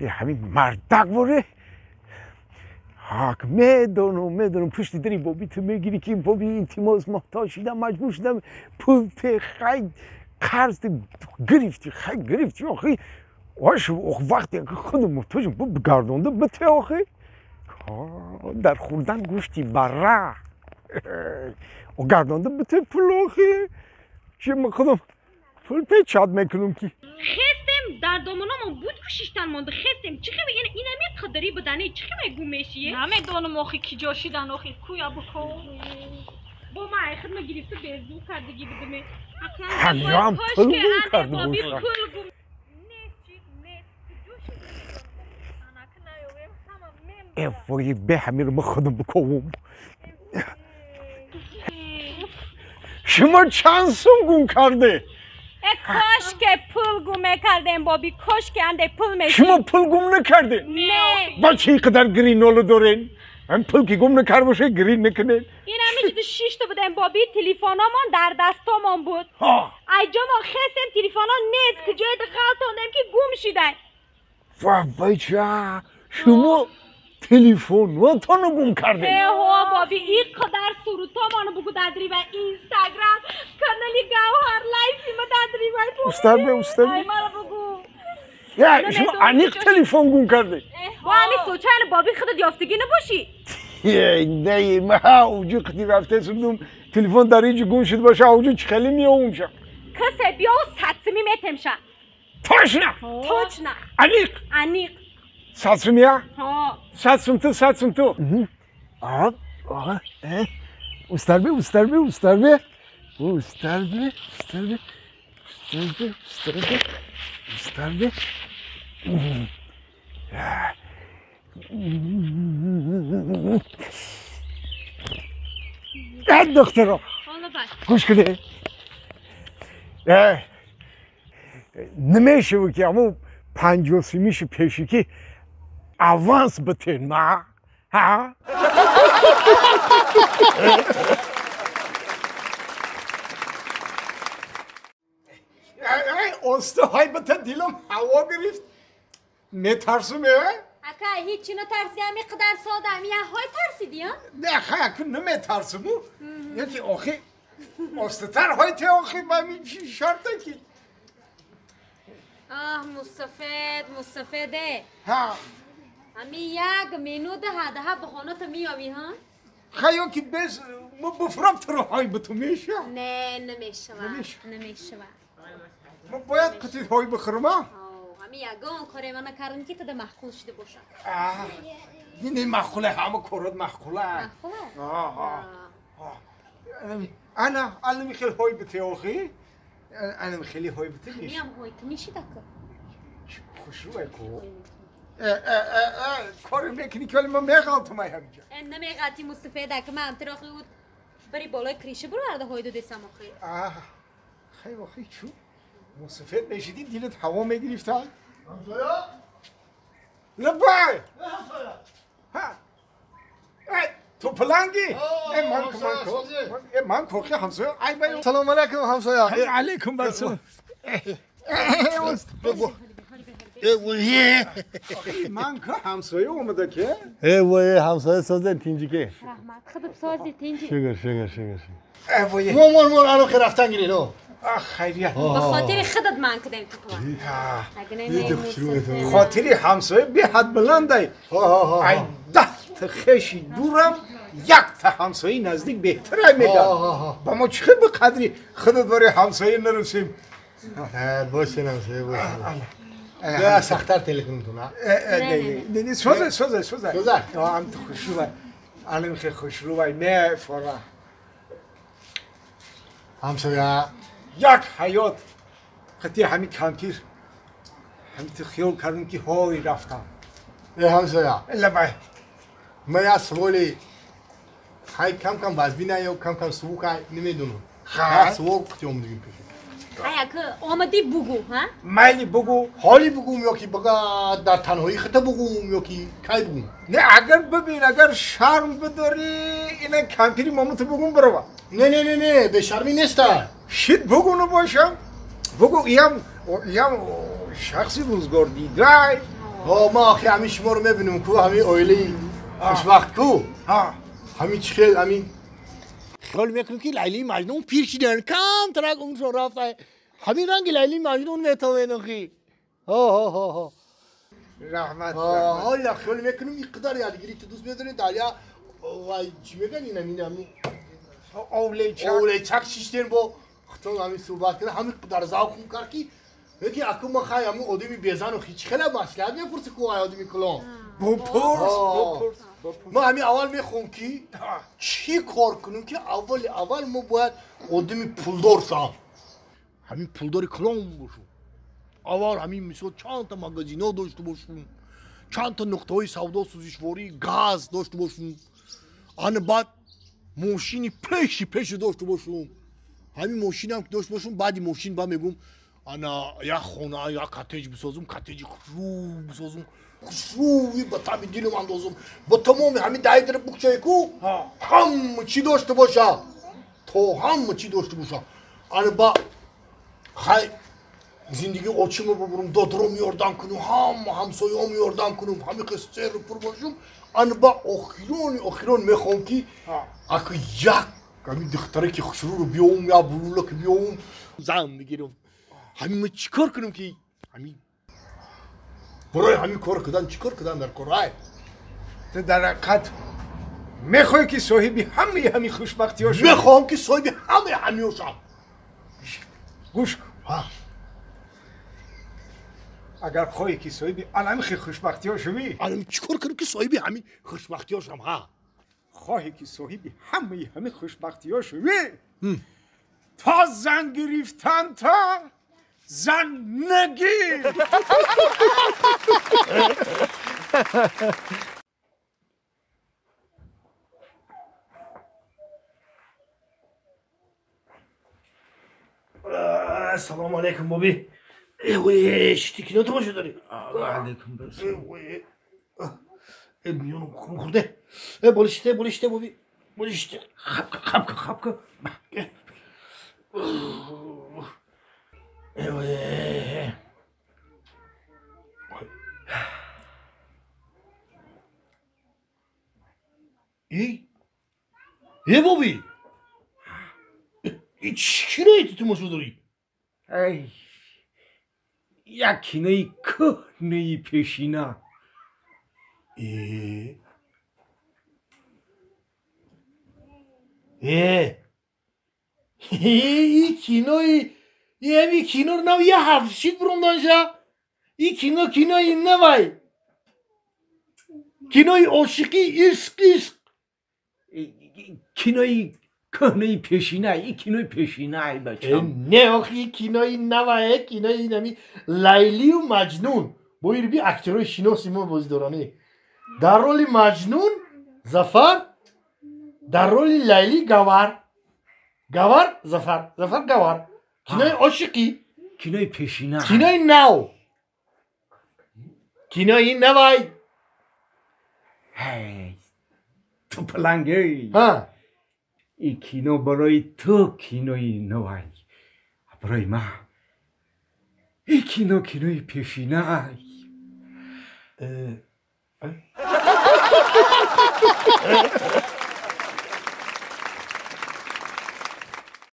Ҳамин мардак боре. Ҳак медонам, медонам пушти дари боби ту мегирӣ ки боби илтимос муҳтоҷ шудам, маҷбур шудам пул те хай қарз гирифтӣ, хай гирифтӣ охи. Ош вақте ки худам муҳтоҷам бигардонда бите охи. Дар хӯрдан гӯшти бара. Гардонда бите пул охи. Чи ман худам пул печат мекунам ки. Хестем дар домономон буд кӯшиштан монда хестем. Чӣ хел инами қадари будани чӣ хел гум мешие? Намедонам охи ки ҷо шидан охи куя буко. Бо ма ай хидма гирифта безу кардагӣ будаме. Ҳамём пул гум карда бошам. Пул гум. Нест чи нест. Куҷо шид намедонам. Анаки наёвем ҳама мем. Э вой бе ҳамиро ма худам бикобум. Шумо чанд сум гум карде? Кош ки пул гум мекардем боби, кош ки анде пул мешид. Шумо пул гум накарде? Не. Ба чӣ қадар гириноло дорен? Ҳам пул ки гум накард боше гирин накунед. Ин ҳамиҷо шишта будем боби, телефономон дар дастомон буд. Айҷомо хестем телефоно нест, куҷое ғалтондем ки гум шидай. Ва бача, шумо телефонотонро гум кардем. Эҳо боби, ин қадар сурутомоно бугу дадривай Инстаграм, канали Гавҳар лайфи ма дадривай. Устарбе, устарбе. Ай мара бугу. Я, шумо аниқ телефон гум кардед. Бо ҳамин случайно боби худат ёфтагӣ набошӣ? Не, ма уҷу қити рафта судум, телефон дар инҷо гум шуд боша, уҷу чӣ хеле меовум ша. Касе биё садсумӣ метем ша. Точно? Точно. Аниқ? Аниқ. Садсумия? Ҳо. Садсум ту, садсум ту. Устарбе, устарбе, устарбе. Устарбе, устарбе, устарбе, устарбе, устарбе. Духтаро, гӯш кунед. Намешавад ки ҳамон 50 сумиши пеши ки аванс битен ма? Ҳа? Остаҳай бита дилам ҳаво гирифт. Метарсум э? Ака, ҳеҷ натарси, ҳами қадар сода, ҳами яҳҳой тарсиди, а? Не, хай, аку наметарсуму. Яки охи остатар ҳой те охи ба ми шарта ки. Аҳ, мусафед, мусафеде. Ҳа. Ҳами як минута ҳадаҳа ба хоната меёвӣ, ҳа? Хай, ки без мо буфрам туро ҳой биту меша? Не, намешава. Намешава. Мо бояд қити ҳой бихӯрам, а? Ҳами ягон коре ма накардам ки тада маъқул шуда бошад. Не, маъқуле, ҳама корот маъқула. Маъқула? Ана, ана хел ҳой бите охи. Ана хели ҳой бите меша. Миам ҳой ту мешида ку. Хушрӯ ку. Коре мекунӣ ки вале ман меғалтам ай ҳамиҷа. Намеғалти мустафеда ки ман туро охи бари болои криша бироварда ҳой додесам охи. Хай охи чу? Мусафед мешидӣ дилат ҳаво мегирифта? Ҳамсоя? Лабай! Ҳамсоя! Ҳа! Ту паланги? Э ман ку ман ку. Э ман кохи ҳамсоя. Ай бай. Салом алайкум ҳамсоя. Алайкум ассалом. Ман ку ҳамсоя омада ки? Э вой ҳамсоя созен тинҷике. Раҳмат. Худат сози тинҷи. Шукр, шукр, шукр. Э вой. Мон мон мон аро рафтан гирин о. Ах, хайрият. Ба хотири худат ман кудем ту паланг. Хотири ҳамсоя беҳад баландай. Ай 10 та хеши дурам як та ҳамсояи наздик беҳтарай мегӯяд. Ба мо чӣ хел ба қадри худат барои ҳамсоя нарасем? Бошен ҳамсоя, бошен. Я сахтар телефонтон, а? Не, созай, созай, созай. Созай. Ам ту хушрӯвай. Алим хел хушрӯвай, не фора. Ҳамсоя як ҳаёт қити ҳами кампир ҳами ту хиёл кардам ки ҳой рафтам. Э ҳамсоя. Лабай. Ман як суоле хай кам-кам вазбина ё кам-кам сувукай намедонам. Хай суол қити омадагим пеши. Ай ака омадӣ бугу, ҳа? Майли бугу. Ҳоли бугум ё ки бага дар танҳоӣ хита бугум ё ки кай бугум? Не, агар бибин, агар шарм бидорӣ, ина кампири момуту бугум бирова. Не, не, не, не, бешармӣ неста. Шит бугуну бошам. Бугу иям, иям шахси рӯзгор дидай. Ма охи ҳамин шуморо мебинем ку ҳамин оилаи хушбахт ку. Ҳамин чӣ хел ҳамин хиёл мекунем ки Лайлии Маҷнун пир шидан камтарак умршон рафта. Ҳамин ранги Лайлии Маҷнун метавонед охи. Ҳо. Раҳмат. Ҳола хиёл мекунем ин қадар ядгирӣ ту дӯст медорӣ даря вай чӣ мегӯян ин ҳамин ҳамин овлечак шиштен бо худтон ҳамин суҳбат карда ҳамин қадар завқум кард ки лекин аку ман хай ҳамин одами безану чӣ хела маслиҳат мепурсӣ ку ай одами калон? Бупурс. Ман ҳамин аввал мехоҳам ки чӣ кор кунем ки аввали аввал мо бояд одами пулдор шавам. Ҳамин пулдори калон бошам. Аввал ҳамин мисол чандта магазино дошта бошам, чандта нуқтаҳои савдо сӯзишворӣ газ дошта бошам, ана баъд мошини пеши пеши дошта бошам. Ҳамин мошинам ки дошта бошам, баъди мошин ба мегӯм ана як хона, як коттедж бисозум, коттеджи хушрӯ бисозум, хушрӯи ба таби дилам андозум, ба тамоми ҳамин даи букчае ку ҳама чӣ дошта боша, то ҳама чӣ дошта боша. Ана ба хай зиндагии очима бубурам, додаром ёрдам кунам, ҳама ҳамсояом ёрдам кунам, ҳамин қисм серу пур бошум. Ана ба охирони охирон мехоҳам ки аку як ҳамин духтаре ки хушрӯро биёвум, як булула ки биёвум, зан бигирам. Ҳамин ма чӣ кор кунам ки ҳамин барои ҳамин кор кардан чӣ кор кардан дар кор? Ай ту дар ҳақиқат мехоҳӣ ки соҳиби ҳамаи ҳамин хушбахтиҳо шавӣ? Мехоҳам ки соҳиби ҳамаи ҳамиҳо шавам. Гӯш кун, агар хоҳӣ ки соҳиби анами хушбахтиҳо шавӣ, анами чӣ кор кунам ки соҳиби ҳамин хушбахтиҳо шавам? Ҳа, хоҳӣ ки соҳиби ҳамаи ҳамин хушбахтиҳо шавӣ, то зан гирифтан та зан нагир. Ассалому алайкум, Боби. Шити кино тамошо дорӣ? Алайкум ассалом. Миёнам хун хӯрде. Болиште, болиште, Боби. Болиште. Хапка, хапка, хапка. Эй, Боби. Чӣ киное ту тамошо дорӣ? Эй, як кинои кӯҳнаи пешина. Ин кинои ҳамин киноро нав як ҳафт шид буромданша. Ин кино кинои навай, кинои ошиқӣ, ишқ, ишқ. Кинои кӯҳнаи пешина, ин кинои пешина, ай бачам. Не, охи ин кинои навае, кинои нами Лайлию Маҷнун. Бо ирби актерои шиноси мо бозӣ доранд. Дар роли Маҷнун Зафар, дар роли Лайли Гавар. Гавар Зафар, Зафар Гавар. Кинои ошиқӣ. Кинои пешина. Кинои нав. Кинои навай. Ҳей, ту палангей. Ҳа. Ин кино барои ту кинои навай, барои ман ин кино кинои пешинай.